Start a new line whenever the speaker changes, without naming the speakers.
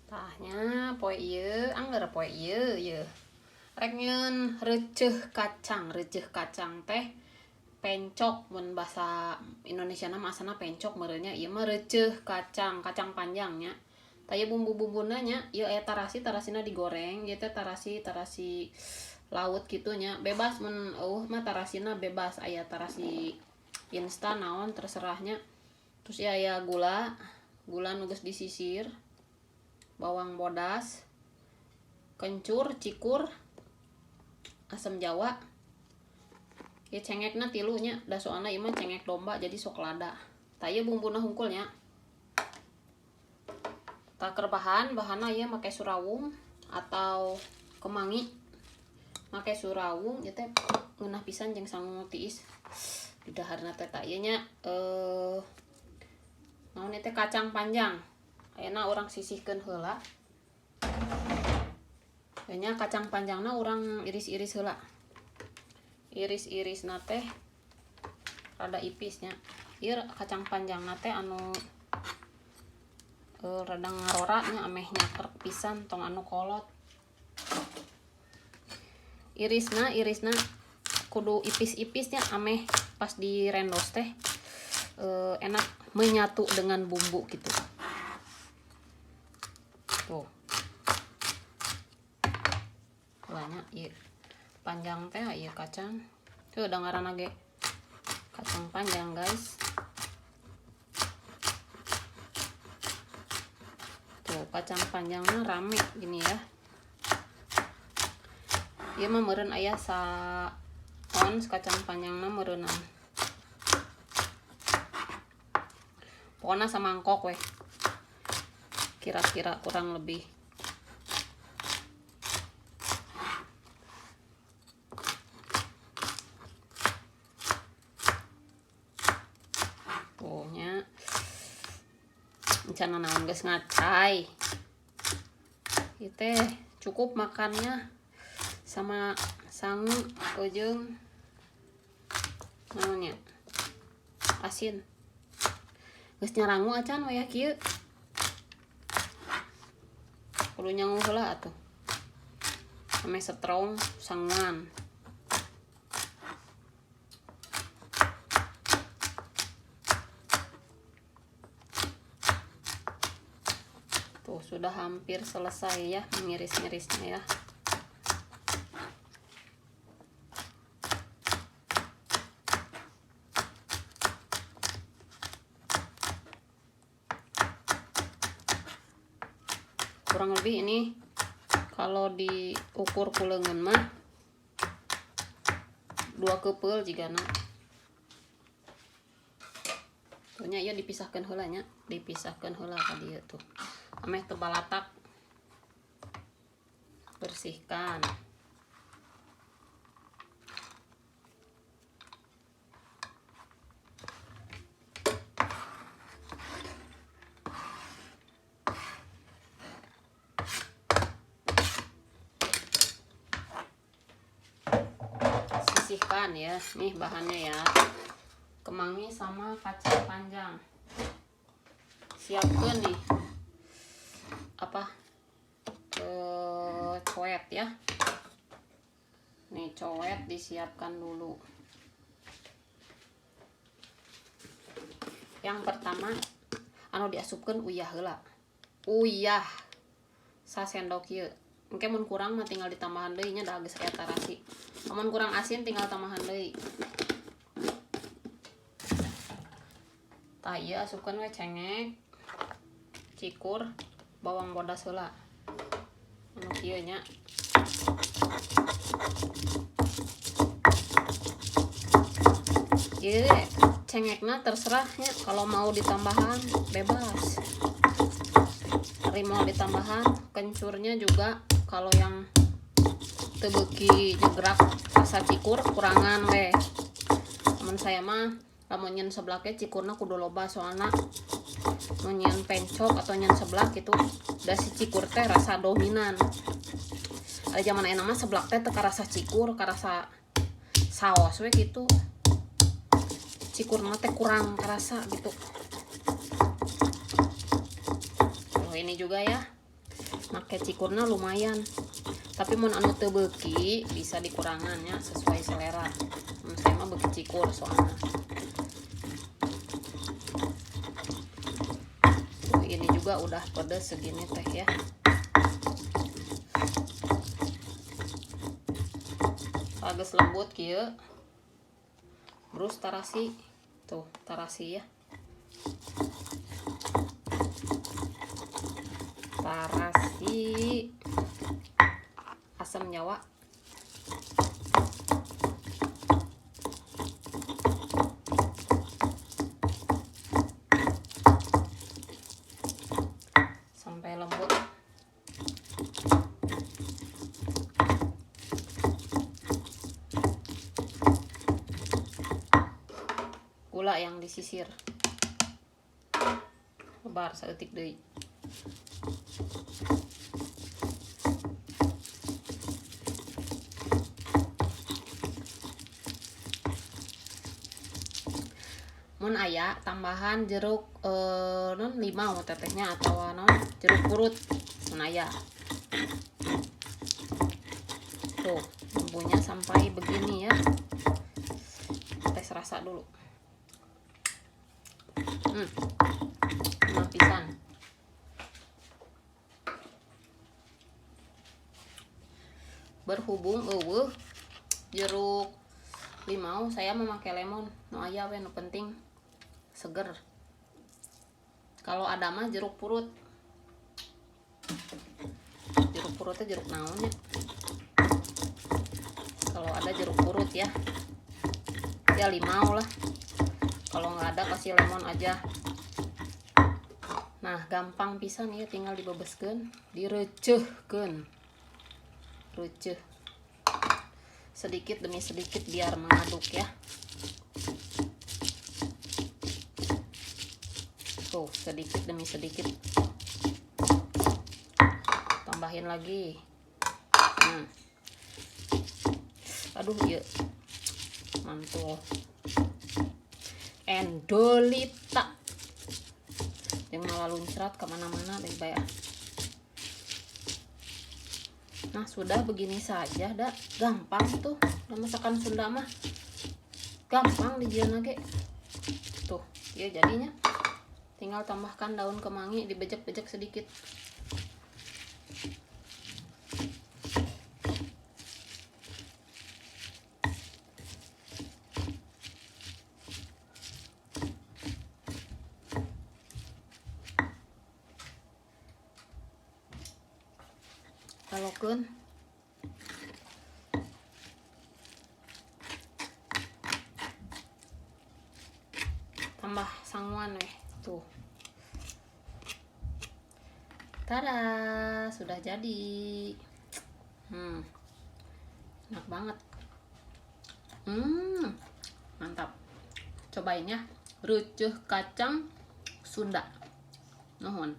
Tah nya poe ieu angger poe ieu ieu. Rek nyieun reuceuh kacang, reuceuh kacang teh pencok mun basa Indonesiana mah asana pencok meureun nya, ieu mah reuceuh kacang, kacang panjang nya. Tah ieu bumbu-bumbuna nya, ieu aya tarasi, tarasina digoreng, ieu teh tarasi, tarasi laut kitu nya, bebas mun eueuh mah tarasina bebas, aya tarasi instan naon terserah nya. Terus ieu aya gula, gula nu geus disisir, bawang bodas, kencur, cikur, asam jawa. Ieu cengekna tilu nya, da soalna ieu mah cengek domba jadi sok lada. Tah ieu bumbuna hungkul nya. Tah keur bahan, bahanna ieu make surawung atau kemangi. Make surawung ieu teh ngeunah pisan jeung sangu tiis. Di daharna teh tah ieu nya, naon ieu teh kacang panjang. Ayeuna urang sisihkeun heula. Ieu nya kacang panjangna urang iris-iris heula. Iris-irisna teh rada ipis nya. Ieu kacang panjangna teh anu rada ngarora nya, ameh nyakrek pisan tong anu kolot. Irisna, irisna kudu ipis-ipis nya, ameh pas direndos teh enak menyatu dengan bumbu gitu. Tuh. Banyak ieu panjang teh ieu kacang. Tuh udah ngaranna ge kacang panjang, guys. Tuh kacang panjangnya rame gini ya. Ieu mah meureun aya sa ons kacang panjangna meureunan. Pokoknya samangkok weh. Kira-kira kurang lebih. Pokoknya rencana naon geus ngacai. Ieu teh cukup makannya sama sangu jeung naonnya asin. Geus nyarangu acan wayah kieu. Kudu nyangu heula atuh. Ame strong sanguan. Tuh sudah hampir selesai ya mengiris-ngirisnya ya. Kurang lebih ini kalau diukur ku leungeun mah 2 kepeul jigana. Pokoknya ieu dipisahkeun heula nya, dipisahkeun heula ka dieu tuh. Ameh teu balatak. Bersihkan. Sisihkan ya, nih bahannya ya, kemangi sama kacang panjang. Siapkan nih apa, coet ya. Nih coet disiapkan dulu. Yang pertama anu diasupkeun uyah heula. Uyah sasendok ieu. Engke mun kurang mah tinggal ditambahan deui nya, da geus aya tarasi. Mun kurang asin tinggal tambahan deui. Tah ieu asupkeun we cengek, cikur, bawang bodas heula. Anu kieu nya. Ieu cengekna terserahnya, kalau mau ditambahan bebas. Ari mau ditambahan kencurnya juga, kalau yang teu beuki jegrak rasa cikur kurangan we. Mun saya mah lamun nyeun seblaknya cikurna kudu loba, soalna mun nyeun pencok atau nyeun seblak gitu da si cikur teh rasa dominan. Ari zaman ayeuna mah seblak teh teu karasa cikur, karasa saos we gitu. Cikurna teh kurang kerasa gitu. Oh, ini juga ya. Make cikurna lumayan. Tapi mun anu teu beuki bisa dikurangan ya sesuai selera. Saya mah beuki cikur soalnya. Tuh, ini juga udah pedes segini teh ya. Geus lembut kieu. Terus tarasi. Tuh, tarasi ya. Tarasi asam jawa. Sampai lembut. Gula yang disisir. Lebar saeutik deui. Mun aya tambahan jeruk non limau tetehnya atau non jeruk purut mun aya. Tuh, bumbunya sampai begini ya. Tes rasa dulu. Enak pisan. Berhubung eueuh jeruk limau, saya memakai lemon. Nu aya we, nu penting seger. Kalau ada mah jeruk purut. Jeruk purutnya jeruk naon ya? Kalau ada jeruk purut ya, ya limau lah. Kalau nggak ada kasih lemon aja. Nah, gampang pisan ya, tinggal dibebeskeun, direcehkeun. Receh. Sedikit demi sedikit biar mengaduk ya. Tuh, sedikit demi sedikit. Tambahin lagi. Aduh, iya. Mantul. Endolita. Yang malah luncrat kemana-mana deh, bayar. Nah, sudah begini saja, dah. Gampang tuh. Nah, masakan Sunda mah gampang dijieun ge. Tuh, ya jadinya. Tinggal tambahkan daun kemangi, dibejek-bejek sedikit. Alokeun. Tambah sanguan weh. Tuh. Tada, sudah jadi. Enak banget. Mantap. Cobain ya. Reuceuh kacang Sunda. Nuhun.